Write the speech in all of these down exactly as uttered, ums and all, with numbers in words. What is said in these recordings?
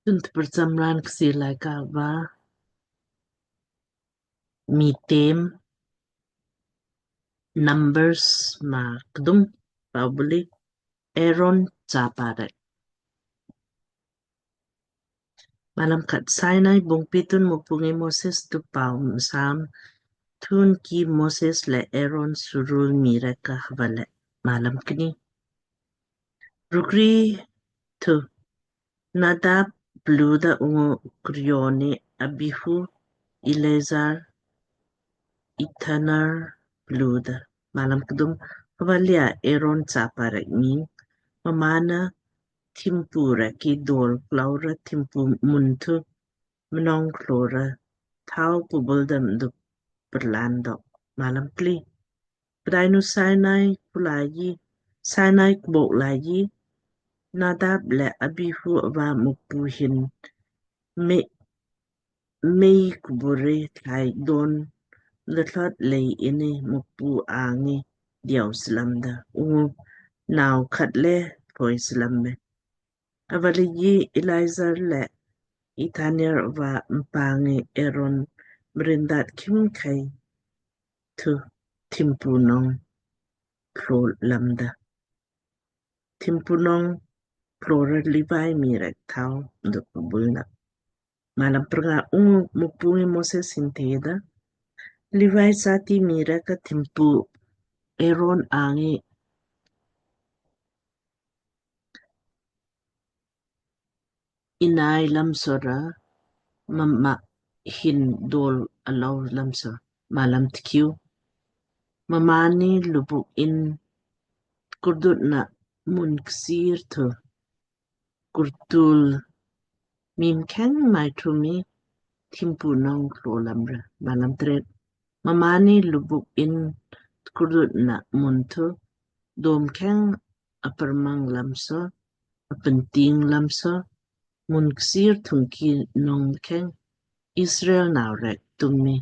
Tun tprcham raan Kchiir Laaika va Miitem, Numbers, maa kdum. Pau buli Aaron chapa rek. Malam khat. Sinai bungpi tun Mukpu ngi Moses tu pau msam thungki Moses le Aaron surul mii rek ka hava le. Malam kni. Rukri thu Nadab pluda ungu krioni Abihu, Eleazar, Ithamar pluda. Malam kdum. Hava le Aaron chapa rek ming, mmaan na thimpu rek ki dol klaura thimpu mun thu mnong klora thau pubul dam dup perlan dok. Malam pli. Pdainu Sinai kulai, Sinai kbok lai Nadab le Abihu ava Mukpu hin me mei kubure tlai don de thlot lei ini Mukpu angi diau slamda ungu nau khat le thoi slam me. Ava le Eleazar le Ithamar ava mpangi Aaron mrindat khimkhei thu thimpu nong klo lamda. Thimpu nong klora Levi mii rek thau dok bulna. Malam prnga. Ungu Mukpu ngi Moses hin theda, Levi sati mii rek ka thimpu Aaron angi inai lamsora mma hin dol alau lamsor. Malam tkiu. Mmaan ni lubuk in kurdut na mun Kchiir thu kurtul mii mkheng mai thu mi thimpu nong klo lamra. Malam tret. Mmaan ni lubuk in kurdut na mun thu dom kheng apermang lamso, apenting lamso, mun Kchiir thungki nong kheng Israel nau rek tummi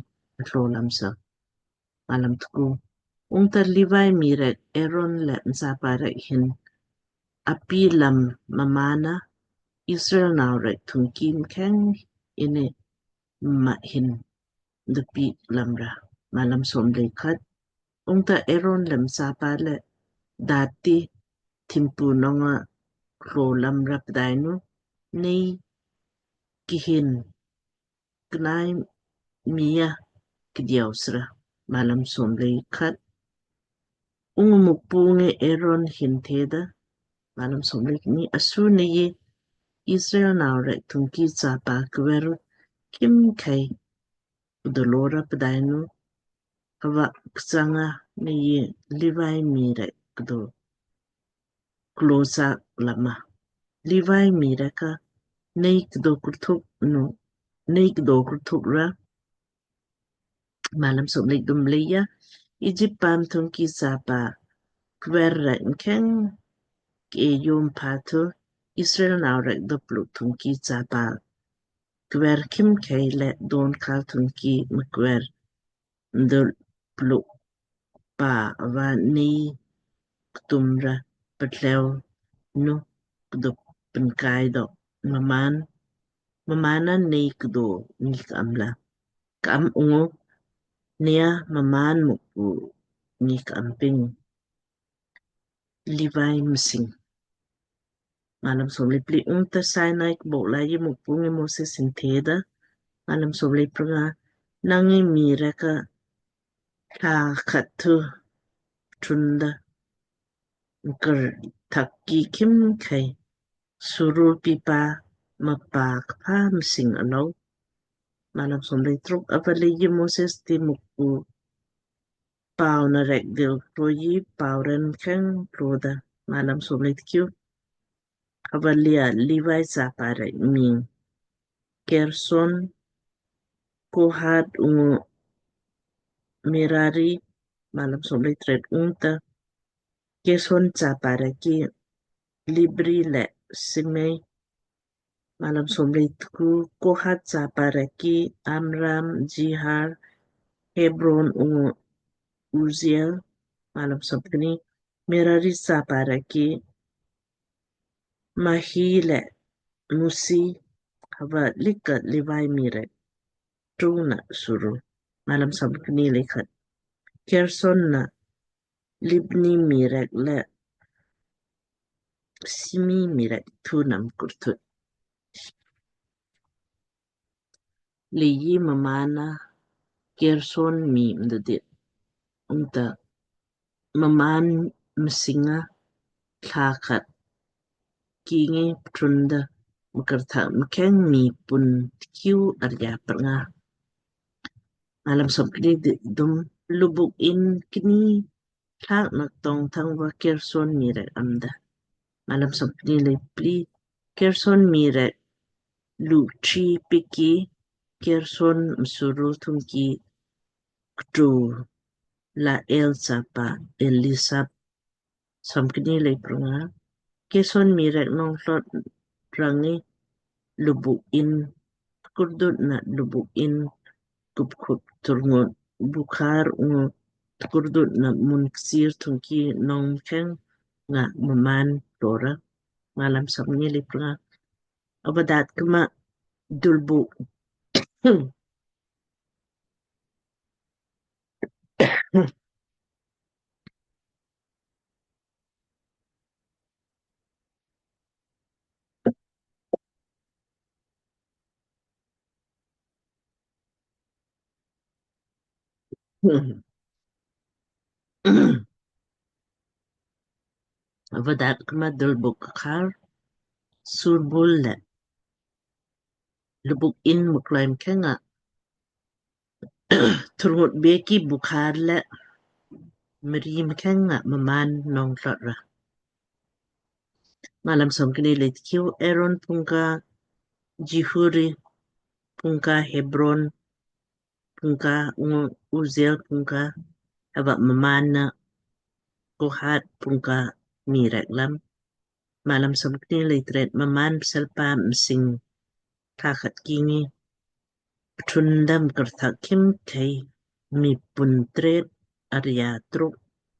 klo lamso. Malam tku. Ungta Levi mii rek Aaron le mchapa rek hin api lam mmaan na Israel nau rek thungki mkheng ini mma hin dopik lamra. Malam somlei khat. Ungta Aaron le mchapa le dati thimpu nong a klo lamra pdainu Nei kihin knai mii a kdiau sra. Malam somlei khat. Ungu Mukpu ngi Aaron hin theda, Malam somlei kni. Asu Nei Israel nau rek thungki chapa kver khimkhei kdo lora pdainu hava kchanga Nei Levi mii rek kdo klo sak lama. Levi mii rek ka Nei kdo kurthuk nu, Nei kdo kurthuk ra. Malam somlei kdum. Leia Egypt paam thungki chapa kver rek mkheng ke yom pha thu Israel nau rek dopluk thungki chapa kver khimkhei le don kal thungki mkver dopluk pa ava Nei ktum ra petleu nu kdo penkai dok mmaan, mmaan na Nei kdo ngi ka'am la ka'am ungu Nei a mmaan Mukpu ngi ka'am ping. Levi msing. Malam somlei pli. Ungta Sinai kbok lai Mukpu ngi Moses hin theda, Malam somlei prnga. Nang ngi mii rek ka thla khat thu trunda mker thak ki khimkhei surul pipa mapa kpa msing alou. Malam somlei truk. Ava leiji Moses ti Mukpu pau na rek dil kroji pau ren kheng kroda. Malam somlei tkiu. Ava leia Levi chapa rek ming Gerson, Kohat ungu Merari. Malam somlei tret. Ungta Gerson chapa rek ki Libni le Simei. Malam somlei tku. Kohat chapa rek ki Amram, Izhar, Hebron ungu Uzziel. Malam somkni. Merari chapa rek ki Mahli le Mushi, hava lika Levi mii rek tuna suru. Malam somkni lei khat. Gerson na Libni mii rek le Simi mii rek tuna mkurthut. Leiji mmaan na Gerson mii mdadit. Ungta mmaan msinga thla khat kingi ptrunda mkurthak mkheng mii pun tkiu arja prnga. Malam somkni dum. Lubuk in kni thlak na tong thang va Gerson mii rek amda. Malam somkni lei pli. Gerson mii rek lukchi piki Gerson msuru thungki ktru Lael chapa Elisap. Somkni lei prnga. Gerson mii rek nong thlot rangi lubuk in kurdut na lubuk in kupkhup turngut bukhar ungu kurdut na mun ksir thungki nong mkheng nga mmaan tora. Malam somkni lei prnga. Ava daat kma dulbuk Ava daat kma dulbuk kar surbul le lubuk in muklaim khenga turngut beki bukhar le mri mkheng nga mmaan nong thlot ra. Malam somkni lei tkiu. Aaron pungka Jihuri pungka Hebron pungka ungu Uziel pungka hava mmaan na Kohat pungka mii rek lam. Malam somkni lei tret. Mmaan pselpa msing thla khat kingi ptrunda mkurthak khimkhei mii pun tret arja truk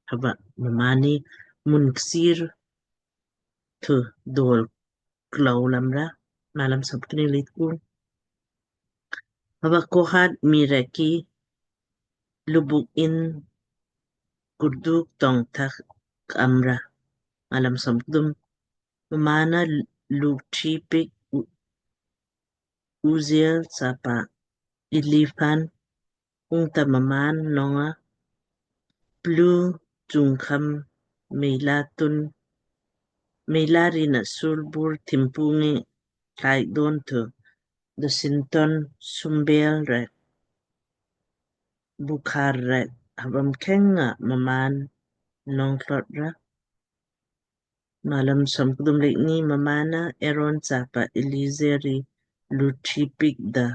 hava mmaan ni mun ksir thu dol klau lamra. Malam somkni lei tku. Hava Kohat mii rek ki lubuk in kurduk tong thak amra. Malam somkdum. Mmaan na lukchi pik Uziel chapa Elifan ungta mmaan nonga plu chungkham meila tun meila rina sulbur thimpu ngi thlai don thu dosinton sumbel rek bukhar rek hava mkheng nga mmaan nong thlot ra. Malam somkdum lei kni. Mmaan na Aaron chapa Eliezer ri lukchi pik da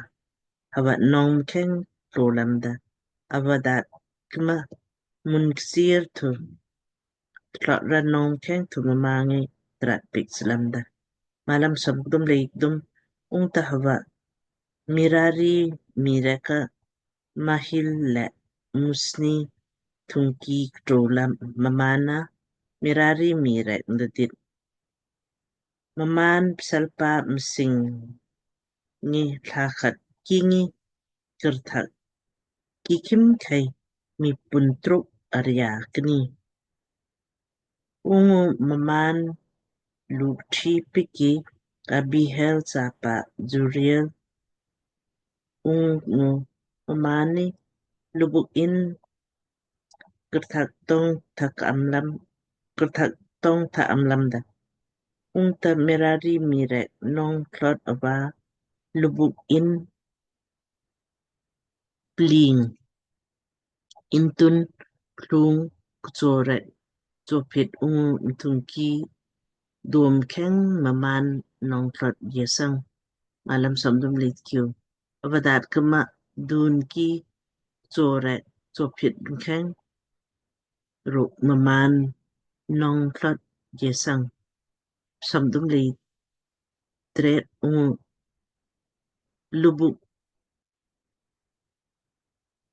hava nong mkheng tlo lamda. Ava daat kma mun ksir thu thlot ra nong mkheng thu mma ngi trat pik slamda. Malam somkdum lei kdum. Ungta hava Merari mii rek ka Mahil le Musni thungki ktrolam mmaan na Merari mii rek mdadit. Mmaan pselpa msing ngi thla khat kingi kurthak ki khimkhei mii pun truk arja kni. Ungu mmaan lukchi pik ki Abihail chapa Zuriel ungu mmaan ni lubuk in kurthak tong thak amlam kurthak tong thak amlamda. Ungta Merari mii rek nong thlot ava lubuk in pling intun klung kcho rek kcho pit ungu mthungki dom kheng mmaan nong thlot jesang. Malam somkdum lei tkiu. Ava daat kma dun ki kcho rek kcho pit mkheng ruk mmaan nong thlot jesang. Somkdum lei tret. Ungu lubuk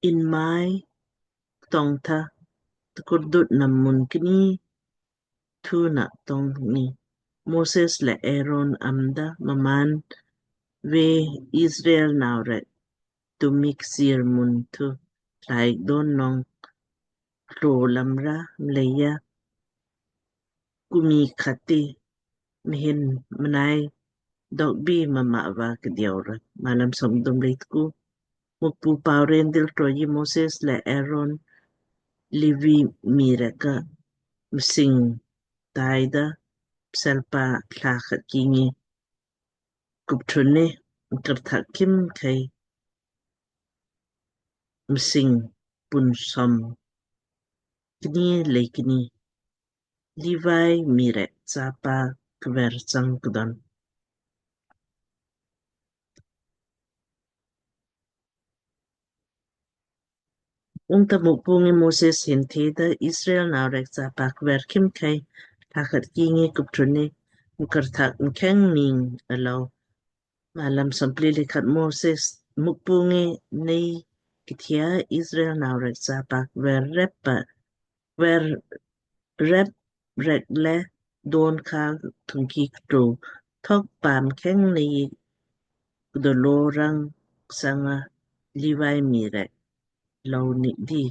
in mai tong tha tkurdut na mun kni thu na tong ni Moses le Aaron amda mmaan ve Israel nau rek tumik sir mun thu tlaik don nong tlo lamra mleija kumi khati mhin mnai dok bi mama va kdiau ra. Malam som dum lei tku. Mukpu pau ren dil troji Moses le Aaron Levi mii rek ka msing taida pselpa tla khat kingi kupthun ni karthak kim khai msing pun som kni lei kni Levi mii rek chapa kver chang kdon. Ungta Mukpu ngi Moses hin theda, Israel nau rek chapa kver kim khai tla khat kingi kupthun ni mkarthak mkheng ming alo. Malam som pli lei khat. Moses, Mukpu ngi nei kthia Israel nau rek chapa kver rep pa kver rep rek le don kha thungki ktu thok pa mkheng nei kdolo rang sanga Levi mii rek lou ni di.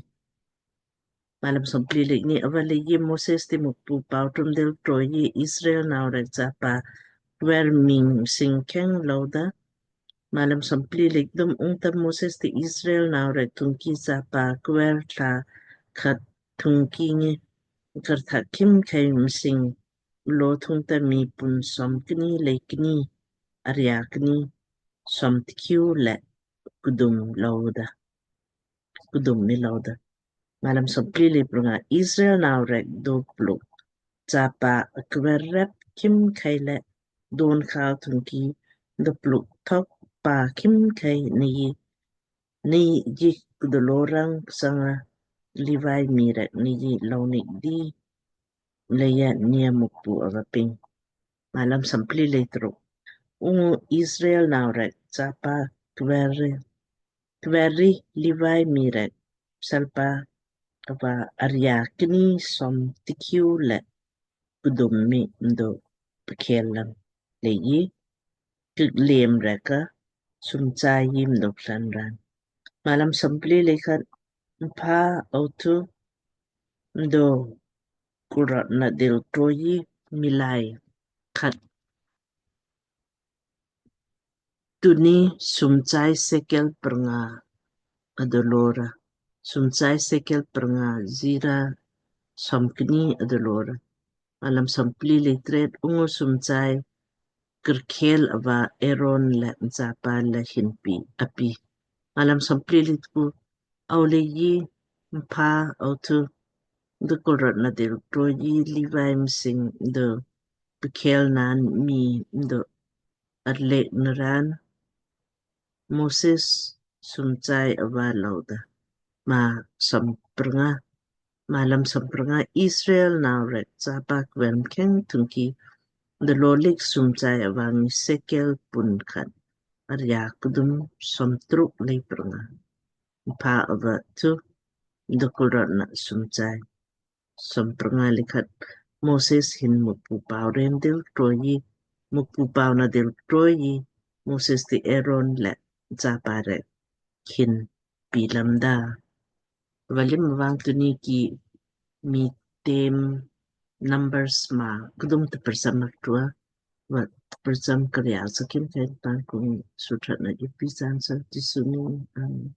Malam som pli lei kni. Ava leiji Moses ti Mukpu pau tum dil troji Israel nau rek chapa kver ming sing kheng louda. Malam som pli lei kdum. Ungta Moses ti Israel nau rek thungki chapa kver tla khat thungki ngi karthak kim khai msing lo thungta mii pun som kni lei kni arya kni som tkiu le kdum louda. Kdum mi louda. Malam som pli lei prnga. Israel nau rek do pluk chapa kver rep kim khai le don kha thungki do pluk thok pa kim khai nei nei ji kdolo rang sanga Levi mii rek nei ji lou ni di mleija nei Mukpu ava ping. Malam som pli lei truk. Ungu Israel nau rek chapa kver ri kver ri Levi mii rek pselpa ava arya kni som tkiu le kdum mi mdo pkhel lam leiji kiklem rek ka sumchai ji mdo plan ran. Malam som pli lei khat. Mpha ava thu mdo kulrot na dil troji miilai khat tuni sumchai sekel prnga adolora. Sumchai sekel prnga jira som kni adolora. Malam som pli lei tret. Ungu sumchai kerkhel ava Aaron le mchapa le hin pi api. Malam som pli lei tku. Ava leiji mpha ava thu do kulrot na dil troji Levi msing do pkhel nan mii mdo arlek naran Moses sumchai ava louda. Ma som prnga. Malam som prnga. Israel nau rek chapa kver mkheng thungki dolo lik sumchai ava ngi sekel pun khat arya kdum som truk lei prnga. Mpha ava thu do kulrot na sumchai. Som prnga lei khat. Moses hin Mukpu pau ren dil troji, Mukpu pau na dil troji Moses ti Aaron le chapa rek hin pi lamda. Ava lim vang tuni ki Miitem, Numbers ma kdum te prcham aktua va prcham karya sakin kain tan kung sutrat na ipi san sa ti suni. Amen.